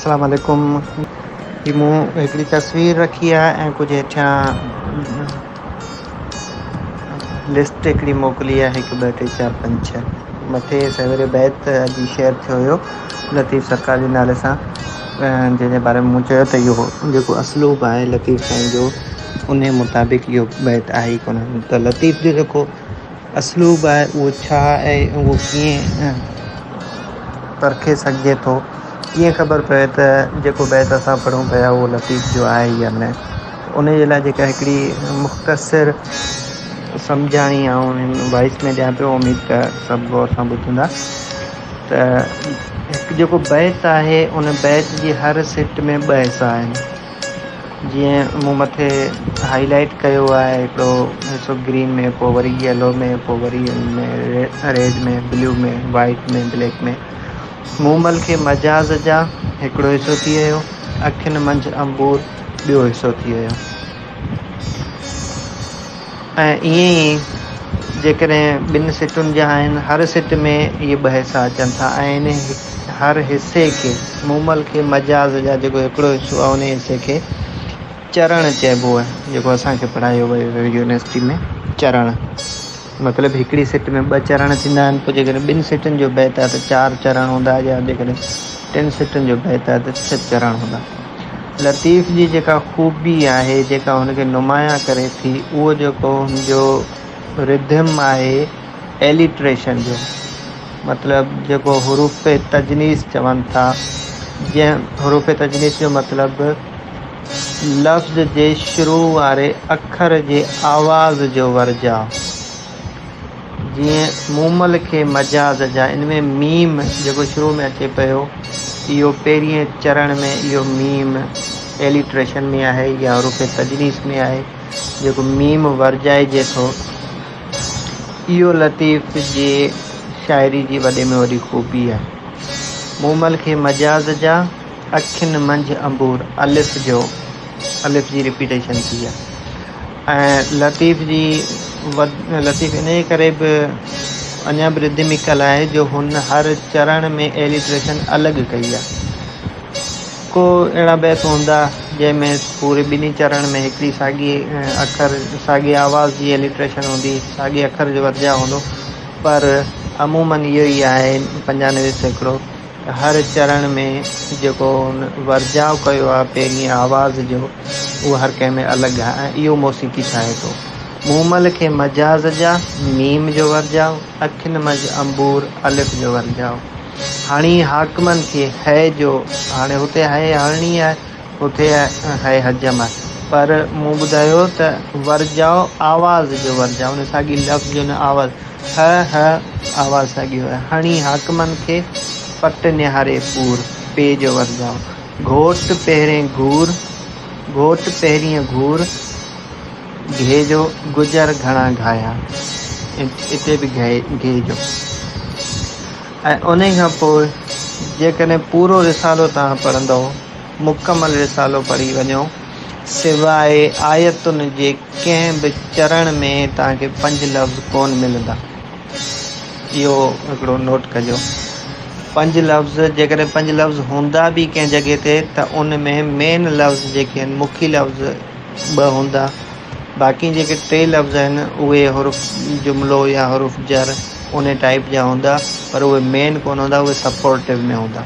السلام عليڪم. هي مون هڪڙي تصوير رکي آهي ۽ ڪجهه هيٺيان لسٽ هڪڙي موڪلي آهي هڪ ٻه ٽي چار پنج ڇهه مٿي سويري بيت اڄ شيئر ٿيو هيو لطيف سرڪار جي نالي سان جنهن جي باري ۾ مون چيو ته اهو جيڪو اسلوب آهي لطيف سائين جو ان مطابق اهو بيت آهي ئي ڪونه ته لطيف جو جيڪو اسلوب آهي اهو ڇا آهي اهو ڪيئن پرکي سگهجي ٿو؟ ڪيئن خبر پوي ته جيڪو بيت اسان پڙهون پيا اهو لطيف جو آهي يا نه؟ ان جي لاء جيڪا هڪڙي مختصر سمجهاڻي آئون هن وائس ۾ ڏيان پيو اميد ته سڀ غور سان ٻڌندا ته هڪ جيڪو بيت آهي ان بيت جي هر سٽ ۾ ٻه حصا آهن. جيئن مون مٿي هائي لائيٽ ڪيو آهي هڪڙو حصو گرين ۾ پوء وري يلو ۾ پوء وري ان ۾ red ۾ blue ۾ white ۾ black ۾ Momal کي مجاز جا هڪڙو حصو ٿي ويو اکين منجهه انبور ٻيو حصو ٿي ويو ۽ ائين ئي جيڪڏهن ٻن سٽن جا آهن هر سٽ ۾ اهي ٻه حصا اچن ٿا ۽ ان هر حصي کي مومل کي مجاز جا جيڪو هڪڙو حصو آهي ان حصي کي چرڻ چئبو آهي جيڪو اسان کي پڙهايو ويو هيو يونيورسٽي ۾ چرڻ مطلب هڪڙي سٽ ۾ ٻه چرڻ ٿيندا آهن پوء جيڪڏهن ٻن سٽن جو بيت آهي ته چار چرڻ هوندا يا جيڪڏهن ٽن سٽن جو بيت آهي ته ڇهه چرڻ هوندا. لطيف جي جيڪا خوبي آهي، جيڪا هن کي نمايان ڪري ٿي، اهو جيڪو هن جو رڌم آهي ايليٽريشن جو، مطلب جيڪو حروف تجنيس چون ٿا، جنهن حروف تجنيس جو مطلب لفظ جي شروع واري اکر جي آواز جو ورجاء، جيئن مومل کي مجاز جا ان ۾ ميم جيڪو شروع ۾ اچي پيو اهو پهرئين چرڻ ۾ اهو ميم ايليٽريشن ۾ آهي يا حروف تجنيس ۾ آهي جيڪو ميم ورجائجي ٿو اهو لطيف جي شاعري جي وڏي ۾ وڏي خوبي آهي. مومل کي مجاز جا اکين منجهه انبور الف جو الف جي رپيٽيشن ٿي آهي. ۽ لطيف جي لطيف انهيء ڪري به اڃا به رڌميڪل آهي جو هن هر چرڻ ۾ ايليٽريشن الڳ ڪئي آهي. ڪو اهڙا بيت هوندا جنهن ۾ پوري ٻنهي چرڻ ۾ هڪڙي ساڳي اکر ساڳي آواز جي ايليٽريشن هوندي، ساڳي اکر جو ورجاء هوندو پر عموماً اهو ئي آهي 95% هر چرڻ ۾ جيڪو هن ورجاء ڪيو آهي پهرين آواز جو اهو هر ڪنهن ۾ الڳ آهي ۽ اهو موسيقي ٺاهي ٿو. مومل کي مجاز جا، ميم جو ورجاء، اکين منجهه انبور، الف جو ورجاء. هڻي حاڪمن کي هه جو، هاڻي هتي هه هڻڻي آهي، هتي هه حجم آهي. پر مون ٻڌايو ته ورجاء آواز جو ورجاء، ان ساڳي لفظ جو نه آواز. هه هه آواز ساڳيو آهي. هڻي حاڪمن کي پٽ نهاري پور، پي جو ورجاء. گهوٽ پهرين گهور، گهوٽ پهرينء گهور، گهي جو گجر گهڻا گهايا. اتي به گهي گهي جو. ۽ انهي کان پوء جيڪڏهن پورو رسالو توهان پڙهندؤ، مڪمل رسالو پڙهي وڃو، سواء آيتن جي ڪنهن به چرڻ ۾ توهان کي پنج لفظ ڪونه ملندا. اهو هڪڙو نوٽ ڪجو. پنج لفظ جيڪڏهن پنج لفظ هوندا به ڪنهن جڳهه تي ته ان ۾ مين لفظ جيڪي آهن مکي لفظ ٻه هوندا باقي جيڪي ٽي لفظ آهن اهي حرف جملو يا حرف جر ان ٽائيپ جا هوندا پر اهي مين ڪونه هوندا اهي سپورٽو ۾ هوندا.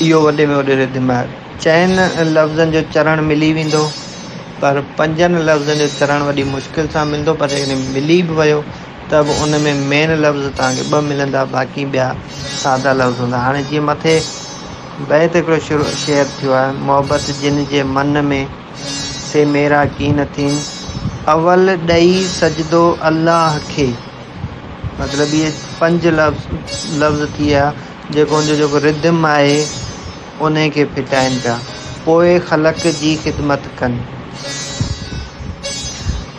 اهو وڏي ۾ وڏو رڌم آهي. چئن لفظن جو چرڻ ملي ويندو پر پنجن لفظن جو چرڻ وڏي مشڪل سان ملندو پر جيڪڏهن ملي به ويو ته به ان ۾ مين لفظ توهان کي ٻه ملندا باقي ٻيا سادا لفظ هوندا. هاڻي جيئن مٿي بيت هڪڙو شروع شيئر ٿيو آهي محبت جن جي من ۾ سي ميرا ڪين ٿين اول ڏئي سجدو الله کي مطلب اهي پنج لفظ لفظ ٿي ويا جيڪو ان جو جيڪو رڌم آهي انهي کي ڦٽائين پيا. پوء خلق جي خدمت ڪن.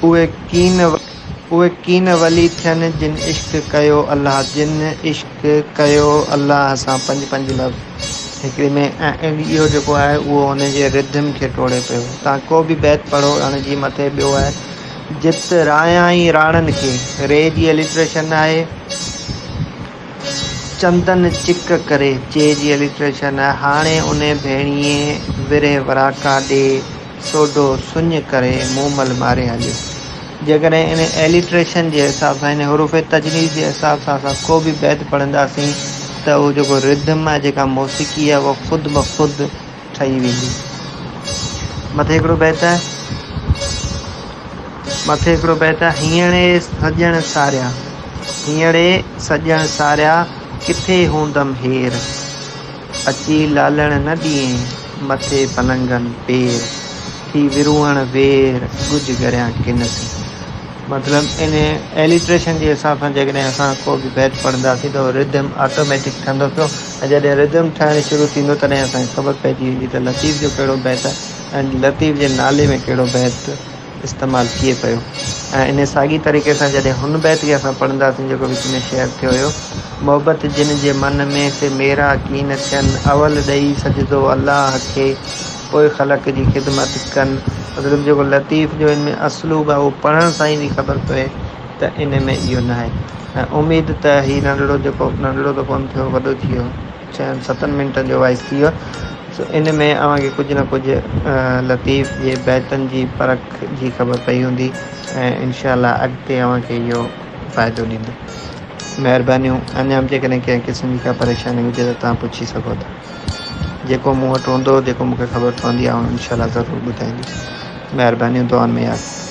اهي ڪين اهي ڪين ولي ٿين جن عشق ڪيو الله جن عشق ڪيو الله سان پنج پنج لفظ هڪڙي ۾ ۽ اهو جيڪو آهي اهو ان جي رڌم کي ٽوڙي پيو. توهان ڪو به بيت پڙهو هاڻي جيئن مٿي ٻيو آهي جت رايائين راڻن کي ري جي اليٽريشن آهي. چندن چڪ ڪري، چي جي اليٽريشن آهي، هاڻي انهي ڀيڻيي ورهه وراڪا ڏي، سوڍو سڃ ڪري، مومل ماري هليو. جيڪڏهن ان اليٽريشن جي حساب سان، ان حروف تجنيس جي حساب سان اسان ڪو به بيت پڙهنداسين ته اهو جيڪو رڌم آهي، جيڪا موسيقي آهي، اها خود بخود ٺهي ويندي. مٿي هڪڙو بيت آهي. مٿي هڪڙو بيت آهي، هينئڙي سڄڻ ساريا، هينئڙي سڄڻ ساريا، ڪٿي هوندم هير، اچي لالڻ نه ڏينهين، مٿي پلنگن پير، ٿي ورونهڻ وير، ڳجهه ڳريان ڪن سين. مطلب ان ايليٽريشن جي حساب سان جيڪڏهن اسان ڪو به بيت پڙهنداسين ته اهو رڌم آٽوميٽڪ ٺهندو پيو ۽ جڏهن رڌم ٺهڻ شروع ٿيندو تڏهن اسان کي خبر پئجي ويندي ته لطيف جو ڪهڙو بيت آهي ۽ لطيف جي نالي ۾ ڪهڙو بيت استعمال ٿئي پيو ۽ انهي ساڳي طريقي سان جڏهن هن بيت کي اسان پڙهنداسين جيڪو وچ ۾ شيئر ٿيو هيو، محبت جن جي من ۾، سي ميرا ڪين ٿين، اول ڏئي سجدو الله کي، پوء خلق جي خدمت ڪن. مطلب جيڪو لطيف جو ان ۾ اسلوب آهي اهو پڙهڻ سان ئي ٿي خبر پوي ته ان ۾ اهو ناهي ۽ اميد ته هي ننڍڙو جيڪو ننڍڙو ته ڪونه ٿيو وڏو ٿي ويو. ڇهن ستن منٽن جو وائس ٿي ويو سو ان ۾ اوهان کي ڪجهه نه ڪجهه لطيف جي بيتن جي پرک جي خبر پئي هوندي ۽ انشاء الله اڳتي اوهان کي اهو فائدو ڏيندو. مهربانيون اڃا به جيڪڏهن ڪنهن قسم جي ڪا پريشاني هجي ته توهان پڇي سگهو ٿا. جيڪو مون وٽ هوندو جيڪو مون کي خبر پوندي آئون انشاء الله ضرور ٻڌائيندس. مهربانيون دعائن ۾ ياد.